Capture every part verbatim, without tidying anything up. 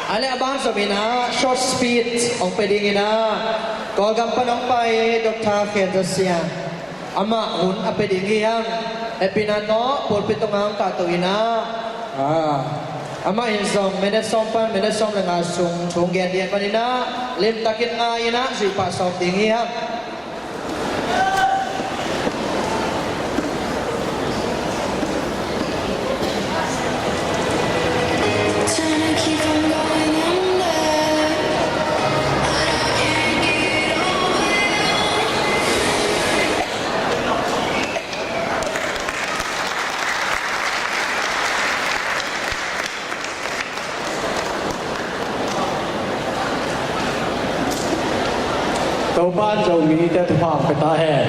A leh a ban zom in ah short speech hong pia ding in ah Kawlgam pan hong pai Doctor Khen Za Sian, amah hun a pia ding hi hang. Hehpihna tawh pulpit tungah hong kahto in ah, ah, amah in zong minute sawm pan minute sawm le nga sung thu hong gen ding ahih manin ah limtakin ngai in ah zuih pah sawm ding hi hang. Topa'n Zomite thupha hong pia ta hen.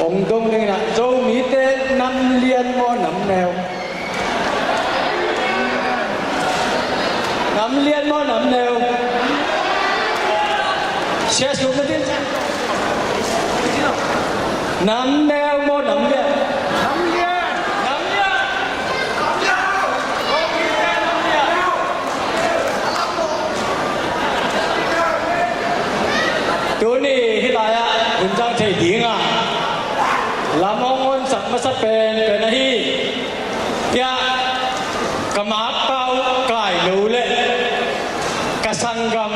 Hong dong ding in ah, Zomite nam lian maw nam neu? Nam lian maw nam neu? Sia sum na din. Nam neu maw nam lian? Nam lian. Nam lian. Tuni hih lai-ah hun zang thei dingah lam hong honsak masa penpen ahi. Hiah ka makpau Kai Lo le ka sanggam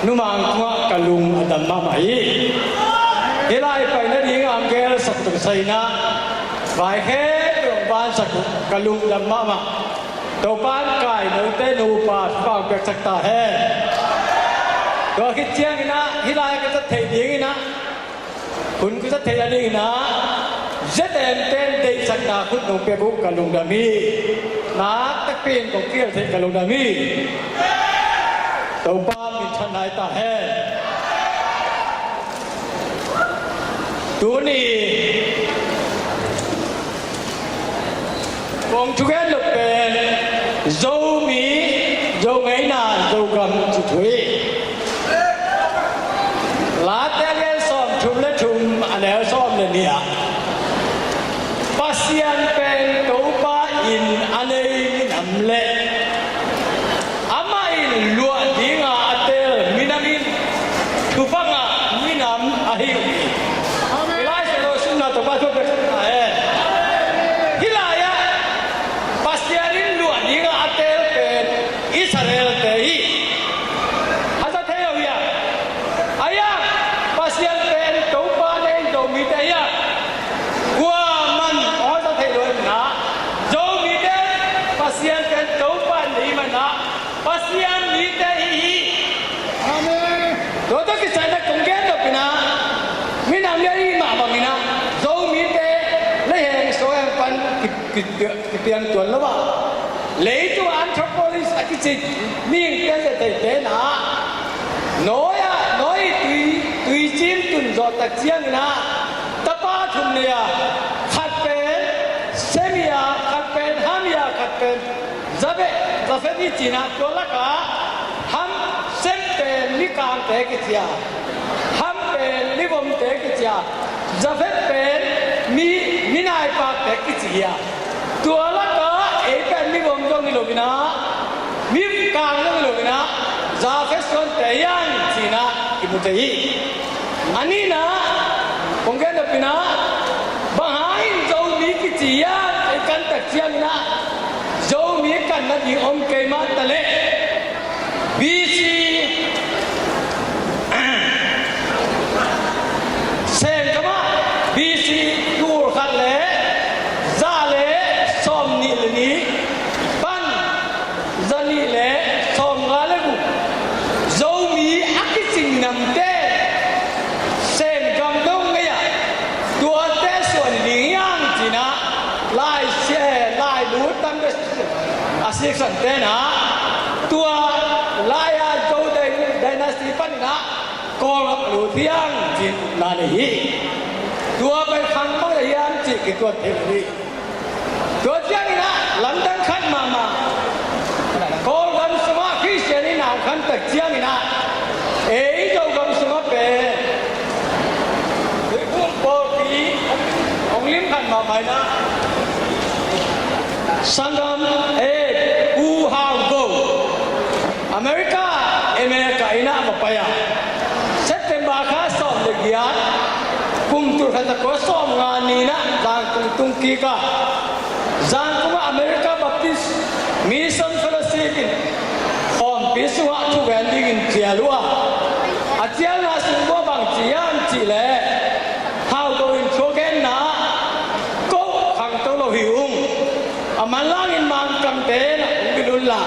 Nu Mang tungah ka lung a dam mahmah hi. Hih lai pai nadingah hong gelsak tawh kisai in ah vai khempeuh hong bansak uh, ka lung dam mahmah. Topa'n Kai Lote nupa thupha hong piaksak ta hen. Tua khit ciangin ah hih lai ka zat theih dingin ah, hun ka zat theih nadingin ah Z M ten deihsakna khut nong piak uh ka lungdam hi. Nakpi takin kong kihel theih ka lungdam hi. Topa minthan lai ta hen. Tuni kong thugen nop pen Zomi, Zo ngeina, Zogam ci thu hi. Late a lian sawmthum le thum, a neu sawm le nih ah, Pasian pen Topa in a nei minam le amah in luah dinga a tel minam in thupha ngah minam ahi uh hi. Amen. Hih lai Silosimna Topa thu pia ta hen. Hih lai-ah Pasian in luah dinga a tel pen Israel-te hi. A za thei lo hi a. Ahi a, Pasian pen Topa nei Zomite hi a. Kuaman a za thei lo hi a. Zomite Pasian pen Topa nei man a, Pasian mite i hi. Amen. Tua tawh kisai in ah kong gen nop in ah, minam lian i hih mah bangin ah Zomite leiheng sawheng pan ki, ki, kipiang tuan lo a, leitung anthropologist a kici mihing piang zetheite in ah, Noah, Noah i tui, tuicin tun zawh tak ciangin ah tapa thum nei a, khat pen Sem hi a, khat pen Ham hi a, khat pen Jafet, Jafet hi ci-in ah, tua lakah Ham, Sem pen mikangte kici a, Ham pen mivomte kici a, Jafet pen mi, minaipakte kici hi a. Tua lakah ei pen mivom zong hi lo in ah, mikang zong hi lo in ah, Jafet suante hi hang ci-in ah i mu thei hi. A nihna, kong gen nop in ah, bang hangin Zomi kici hiam i kan tak ciangin ah, Zomi kan nading om kei mah ta leh, B C, Sengkam ah B C tul khat le za le sawmnih le nih pan za nih le sawmnga le guk Zomi a kici minamte Sengkam dong ngei ah, tuate suan ding hi hang ci-in ah, lai sia, lai lu tamte a siksan ten ah, tua lai-a Zhou dy-, dynasty panin ah Kawlgam a lut hi hang ci-in na nei hi. Tua pen khang bang hiam cih kituat thei lo hi. Tua ciangin ah lamdang khat mahmah, Kawlgam sungah Khristian i na hong khan tak ciangin ah, ei Zogam sungah pen Tuiphum pawlpi hong lim khat mahmah in ah, sanggam, eh, Pu Hau Go, Inah va pai a, September kha sawm le giat, kum tul khat za kua sawm nga ni inah Zangkung tung kik a, Zangkung ah America Baptist Mission Fellowship in khawmpi sungah thugen dingin cial uh a, a cialna sung bang ci hiam cih leh Hau Go in thugenna ko khangto lo hi ung. A manlangin Mangkangte na ung bil unla,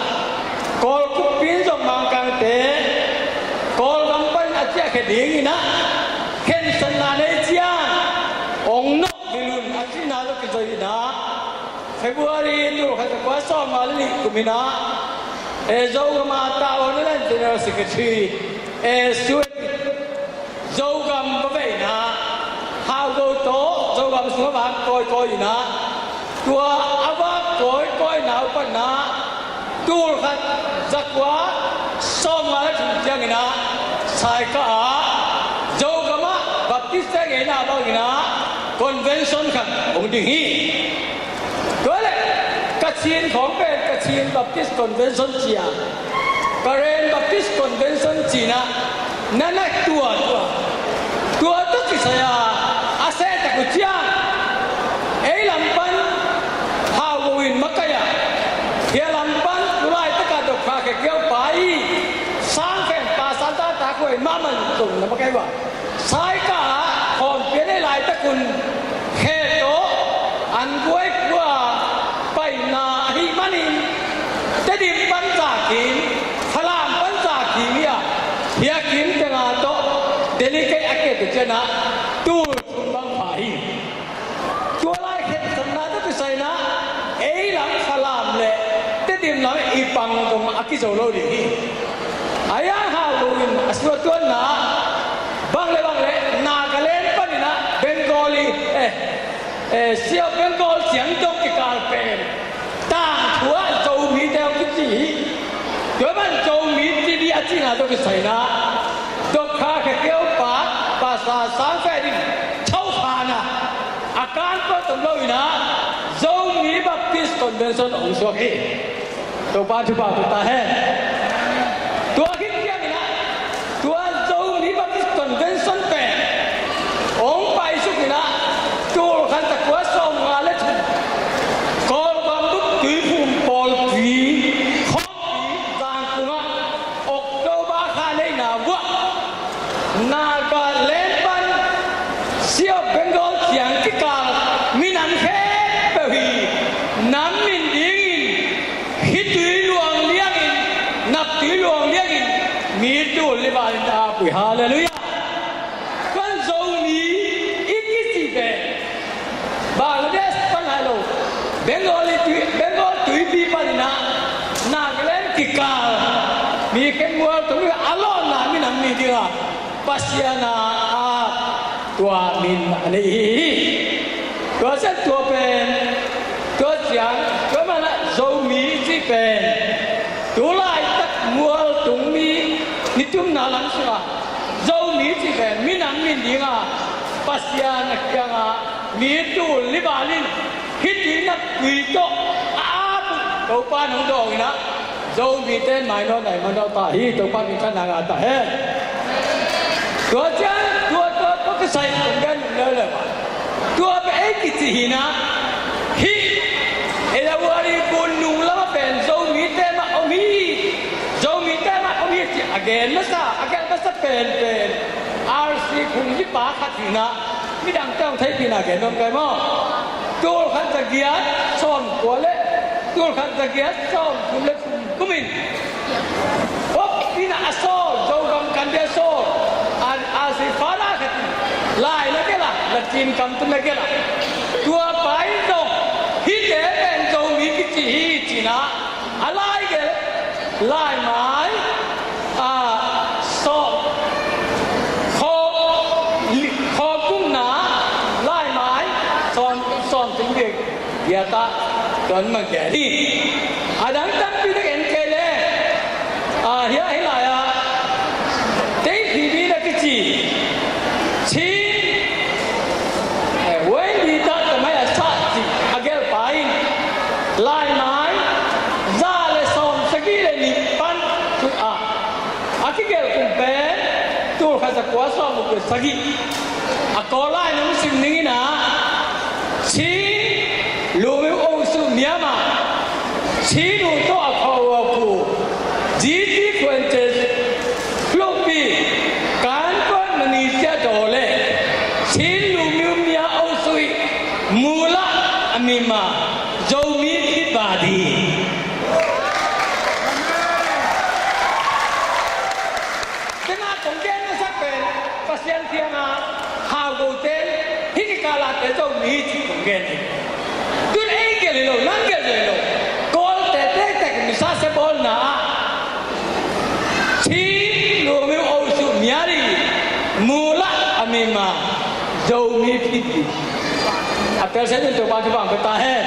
Kawl kumpi in zong Mangkangte, Kawlgam panin a ciahkhia ding inah khensatna nei ciang ong nawk bil un a cihna tawh kizui inah February tul khat za kua sawm nga le nih kum inah, eh, Zogam a tavuan a dan General Secretary, eh, Suet Zogam va vei inah Hau Go tawh Zogam sung a vak kawikawi inah, tua a vak kawikawina uh pan inah tul khat za kua sawm nga le thum ciang inah Saika ah Zogam ah Baptist te ngeina bang inah convention khat hong ding hi. Tua leh Kachin khawng pen Kachin Baptist Convention ci a, Karen Baptist Convention ci inah na na tua tua, tua tawh kisai a, a sehtak uh ciang ei lam pan Hau Go in makaih a, hia lam pan tu laitak a Dr. Khe Kiau pa i sangfen pa Santa Tak Huai mahmah zong na makaih uh a, Saika ah khawmpi a neih laitak un Khe tawh an guai kua paina ahih manin Tedim pan Za Kim, Falam pan Za Kim hi a, hia Kim Tenga tawh delegate a kep uh ciang inah tul thum bang pha hi. Tua lai khensatna tawh kisai inah ei lam Falam le Tedim lam i pang zong a kizo lo ding hi. A iang Hau Go in a suahtuanna bang le bang le Nagaland pan inah Bengali, eh, eh, Sea of Bengal ciang dong kikal pen tangthu ah Zomite hong kici hi. Tua man Zomi ci ding a cihna tawh kisai inah Dr. Khe Kiau pa, Pastor Sang Fe Ding tho phan a, a kan pawh tom lo inah Zomi Baptist Convention hong suak hi. Topa thupha tawh ta hen. Tua khit ciang inah tua Zomi Baptist Convention pen hong paisuk inah tul khat za kua sawm nga le thum Kawlgam bup Tuiphum pawlpi khawmpi Zangkung ah October kha neihna uah Nagaland pan Sea of Bengal ciang kikal minam khempeuh hi nam min dingin khitui luang liangin, naptui luang liangin mi tul li valin a pui. Halleluiah. Kan Zomi i kici pen Bangladesh pan hai lo, Bengal i tui, Bengal tuipi pan inah Nagaland kikal mi khen mual tung a lawhna minam mi ding a Pasian a ap tua min a nei hi. Tua ciang tua pen, tua ciang tua manah Zomi cih pen tu laitak mual tung mi nitumna lam sungah Zomi cih pen minam min ding a Pasian a kiangah mi tul li valin khitui naptui tawh a ap uh Topa in hong dawng inah Zomite in mainawt nai manawt ta hi. Topa min khan na nga ta hen. Tua ciang tua tua tua kisai tung gen leuleu a, tua pen ei kici hi inah hih Erawari gun nung lamah pen Zomite mah om hi. Zomite mah om hi ci a gen masa, a gen masa penpen R C Phungzi pa khat hi inah midangte hong theihpihna gen nuam kai maw? Tul khat za giat sawm kua le tul khat za giat sawm thum le thum kum in Bob inn ah a sawl, Zogam kan dia a sawl, a, a si fada khat in lai na gelh a, Latin kam tun na gelh a. Tua pa in zong hihte pen Zomi kici hi ci-in ah a lai gelh, lai mai, a, sawl, khaw, li, khaw kumna lai mai sawn, sawn ting bek. Giat ah tuan mah giat hi. A dang tampi na gen kei leh, a, hia, hih lai ah Tei Phi Min a kici Chin, eh, Wendy ta tamai a sah cih a gelhpa in lai mai za le sawm sagih le nih pan tu a, a kigelh kum khat za kua sawm guk le sagih a Kawl lai nong sim ning in ah, Chin Lumio Osu Myanmar, Chin U Tawh a Khaw Ua Ku, G T Fuentes, Hlupi, Kan Kuan Mani Sia Daw le Chin Lumio Mya Osu i Mula a mima Zomi Phit Ba Di. Tena kong gen na sak pen Pasian thiang a hau go ten hih kikal ah te Zomi hi ci kong gen hi. Tun ei gel hi lo, nang gel hi lo. Kawlte tektek misa sia bawlna ah Chin Lumio Osu Mya Di, Mula a mima Zomi Phit Di. A tel sen in Topa thupha pia ta hen.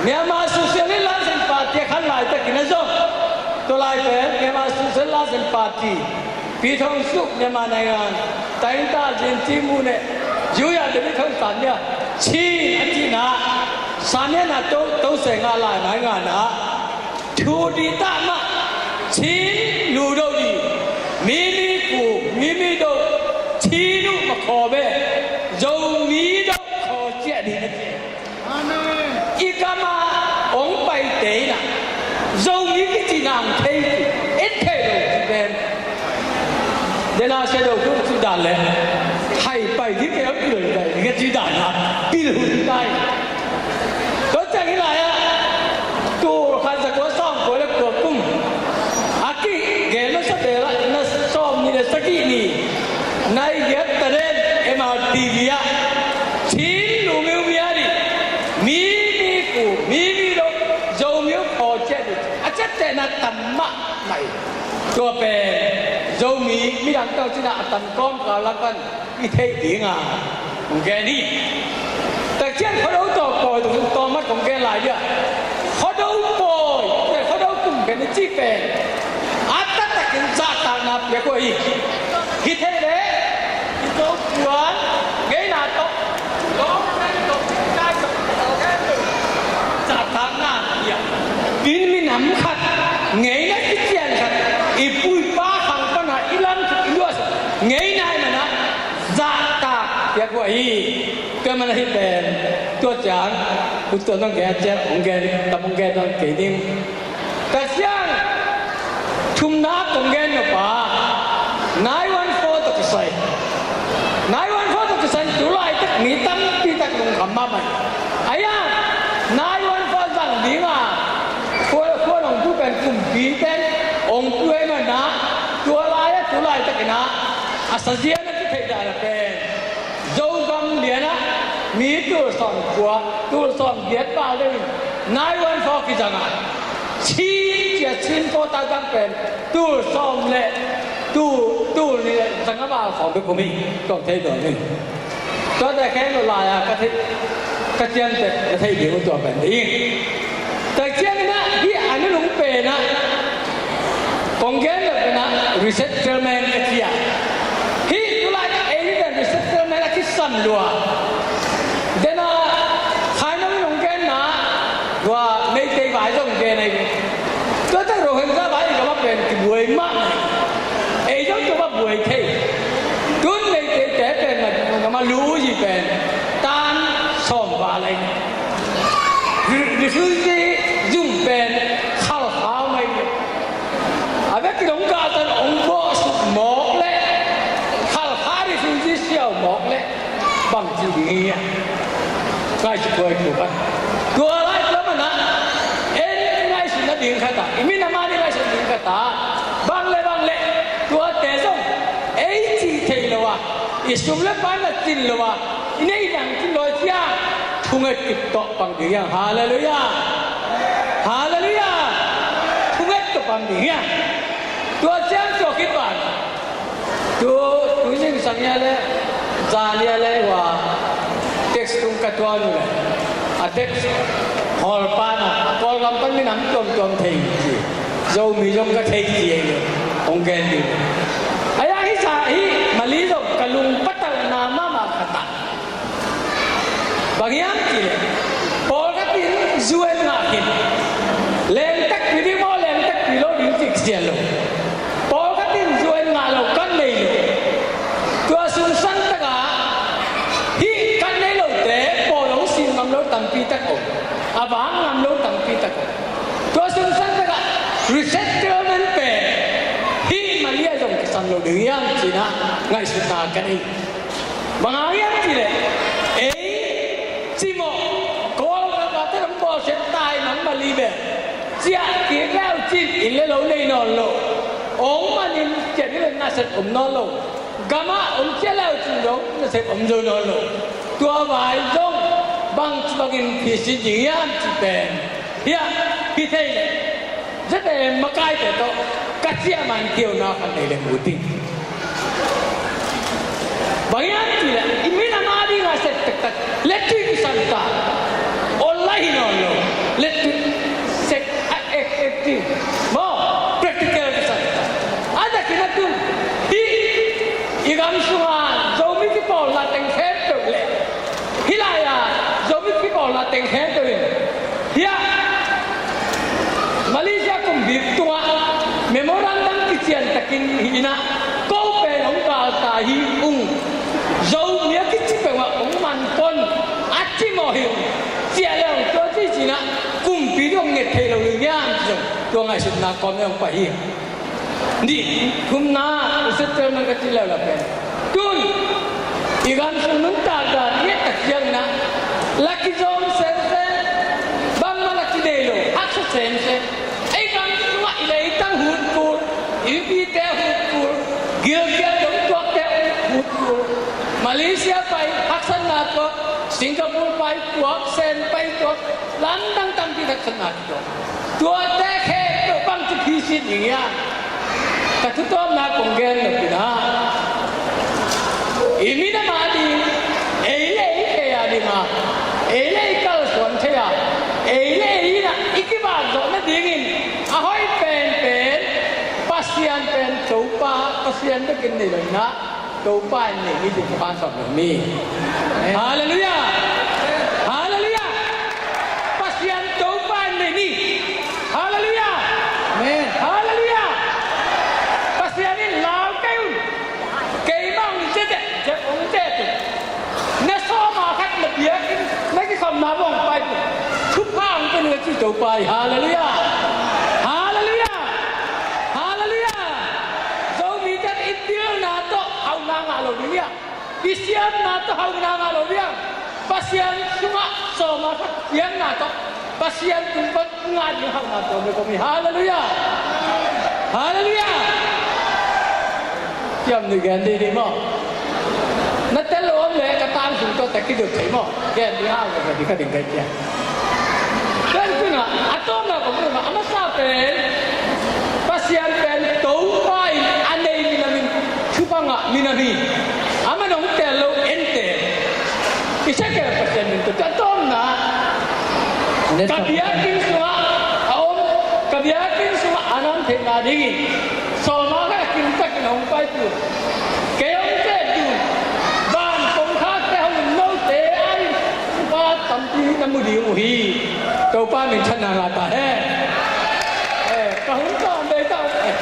Myanmar Socialist Lancen Party a khan laitakin a zong, tua lai pen Myanmar Socialist Lancen Party, Pi Thong Suk, Myanmar naingan, Tainta Zin Ci Mu ne, Yuya Deni Thong San Mya, Chin a cihna, San Mya na to, to se nga lai naingan ah, thu di ta ma, Chin lu do di, mi mi ku, mi mi do, Chin u ma kho be, Zomi do kho cia di na cia. I kam a ong paite in ah Zomi kici nang thei ci, et thei lo ci pen. Dena sia do ku ci dan le hai pai di ke pil dai ke ci dan na pil hun dai. Tua ciang hi lai ah tul khat za kua sawm kua le kua kum a kigen masa tel ah na sawm ni le sagih ni nai giat ta den M R T V ah Chin Lumio Mya Di, mi mi ku, mi mi do, Zomi u kho ciat di a ciat teh na tam mahmah hi. Tua pen Zomi midang tawh cina a tam kawmkal lak pan i theih ding a kong gen hi. Takcian Khuado tawh pawi tuk tawh mat kong gen lai dia. Khuado pawi, Khuado kum gen i cih pen a taktakin zahtakna piak uh hi. Hi thei leh i Zopuan ngeina tawh zahtakna piak. Min minam khat ngeina kician khat i puipa khang pana i lam i luas ngeina i mana zahtak piak uh ahi. Tua mana hi pen tua ciang tua nong gen ciang hong gen tam hong gen nong kei ding. Tua ciang thumna kong gen nop a nine one four tawh kisai, nine one four tawh kisai tu laitak mi tampi tak lungkham mahmah hi. Ahi a nine one four zang ding a khua, khua hong pu pen kumpi pen hong pu ahih mana tua lai a tu laitakin a a sazia na kitheih dan a pen Zogam lian ah mi tul sawm kua, tul sawm giat pah deuh in nine one four kizang a, Chin cia Chin kawta zang pen tul sawm le tul, tul nih le zanga val khawng bek om hi. Kong thei dawn hi. Tuate kheng lo lai-a ka theih, ka ciamteh na theih ding uh tua pen ding. Tua ciangin ah hih a nunung pen ah kong gen lo pen ah resettlement ka ci a. Hih tulai ka ei pen resettlement a kisam lua. Den a khai nong nung genna tua Meitei vai zong gen ahi ve. Tuate Rohingya vai i gam a pen kibuai mah. Ei zong tua mah buai thei. Tun Meiteite pen ma, ma lu zi pen tan sawm val ahi. Refugee zum pen khalkhau mai. A vek kidong gah tan ong bawh suk mawk leh khalkha refugee siau mawk leh bang ci ding hi a. Ngaihsut buai tuk a. Tua lai tua mana en ngaihsutna ding khat a, i minam a ding ngaihsut ding khat a, bang le bang le tuate zong ei cih thei lo a, i sum le pai na cin lo a, i neih nang cin lo a cia thunget kip tawh pang ding hiang. Halleluiah. Halleluiah. Thunget tawh pang ding hiang. Tua ciang tua khit ban tu, tu zingsang hia le zan hia le hua text tung ka tuan uh le a text hawlpa na Kawlgam pan minam tuamtuam thei ci, Zomi zong ka thei ci ei lo hong gen ding. A ya hi sa hi Mali zong ka lung patalna mahmah khat ah bang hiam cih leh pawlkhat in zu en ngah khin, leng takpi ding maw leng takpi lo ding cih kisian lo. Pawlkhat in zu en ngah lo, ka Resettlement pen hih Mali ah zong kisam lo ding hiam cih na ngaihsutna ka nei. Bang hang hiam cih leh ei cimawh Kawl galkapte hong bawlsiat ta hi, nang Mali bel ciah kik le uh cin inn le lo nei nawn lo. Ong manin ciah ding le nasep om nawn lo. Gamah om ciah le uh cin zong nasep om zo nawn lo. Tua vai zong bangci bangin phisin ding hiam cih pen hiah hi thei leh zate makaite tawh ka ciah man kiona khat nei le mu ding. Bang hiam cih leh i minam a ding a sep tektek le tui kisam ta. Online hi nawn lo. Le tui sek a ek ek ding maw, practical kisam ta. A dakin a tun hih i gam sunga Zomi kipawlna teng khempeuh le hih lai-a Zomi kipawlna teng khempeuh in hiah Malaysia kumbik tungah memorandum kician takin hi inah ko pen hong galta hi ung. Zomi a kici peuhmah hong man kon a cimawh hi ung. Ciah le hong tua ci cinah kumpi dong nget thei lo hi ngiam ci zong tua ngaihsutna kawm le hong pai hi. Nih thumna resettlement ka cih leuleu pen tun i gam sung nuntak dan i et tak ciangin ah la kizawm semsem, bangmah la kinei lo, haksa semsem. Ei gam sungah i leitang hutkul, i mipite hutkul, gilkial dongtuakte hutkul, Malaysia pai haksatna tuak, Singapore pai tuak, Sen pai tuak, lamdang tampi haksatna tuate khempeuh bangci phisin ding hiam? Ka thutawpna kong gen nop in ah i minam a ding, ei le ei khei a ding a, ei le ei kalsuan thei a, ei le ei in ah i kivak zawh nadingin a hoih penpen Pasian pen Topa, Pasian bekin nei lo in ah Topa in nei ni, tua pan sawm lo mi. Halleluiah. Halleluiah. Pasian Topa in nei ni. Halleluiah. Amen. Halleluiah. Pasian in lau kei un. Keimah hong zia deh, zia hong zia deh. Na sawma khat na biakinn na kikhopna bawng pai tu thupha hong pia ning a ci Topa hi. Halleluiah. Halleluiah. Halleluiah. Zomite i pilna tawh hauhna ngah lo ding hiam? I siamna tawh hauhna ngah lo ding hiam? Pasian sungah sawma khat piakna tawh Pasian tung pan ngah ding hauhna tuam le kawm hi. Halleluiah. Halleluiah. Kiam nih gen dih ni maw? Na tel lo om le ka tang sung tawh tek kidot thei maw? Gen dih hau ka dih ka ding kai kia. Ken tuna a tawpna kong tuna a masa pen Pasian pen Topa in a nei minam in thupha ngah minam hi. Aman hong tel lo ente. I sa kei Pasian min tawh a tawpna ka biakinn sungah a om, ka biakinn sungah a nam theihna dingin sawma khat a kim takin hong pai tu. Kei hong tet dun van kongkhakte hong in note a in pa tampi na mu ding uh hi. Topa min thanna ngah ta hen. Eh, ka hun tawm bei ta uh. Eh.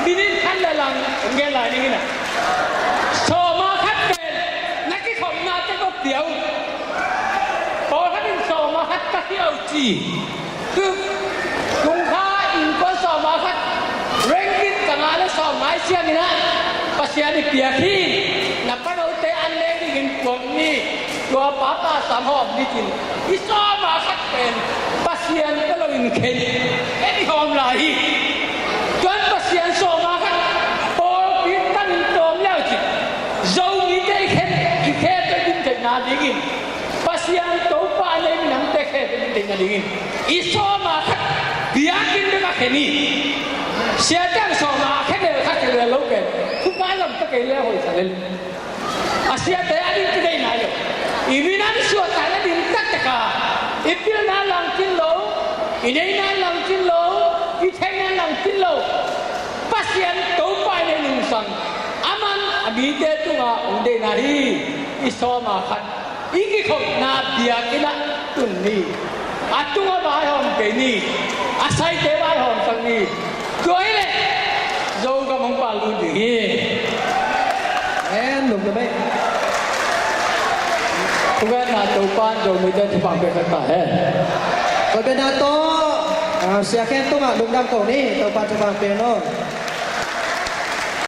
Minin khan le lang hong gen lai ning in a. Sawma khat pen na kikhopna te ko pia uh. Pawlkhat in sawma khat ka khia uh ci. Tung, tungkha innkuan sawma khat, ringgit zanga le sawmnga i siam in ah Pasian i piak hi. Na panote an leng dingin puak ni. Tua papa sam hawm ni cin i sawma khat pen Pasian ka lo in khen en i hawm lai hi. Tuan Pasian sawma khat pawlpi tanin tawm leu cin Zomite i khen, i khe tawh i din theihna dingin Pasian Topa a nei minamte khe tawh i din theihna dingin i sawma khat biakinn bek a khen hi. Siate ang sawma a khen el khat khen el lo pen thupha lam ta kei le hoih sa le. A siate a ding kideih nai lo. I minam suahtakna ding taktak a i pilna langcin lo, i neihna langcin lo, i theihna langcin lo. Pasian Topa i neih nungsang aman a mite tungah hong deihna hi. I sawma khat i kikhopna biakinn ah tun ni. A tungah vaihawm kei ni. A saite vaihawmsak ni. Tua hi leh Zogam hong pal lut ding hi. Amen. Lungdam ei. Thugenna Topa in Zomite thupha pia khat ta hen. Koi bena tawh. Sia Khen tungah lungdam ko ni, Topa thupha pia aw.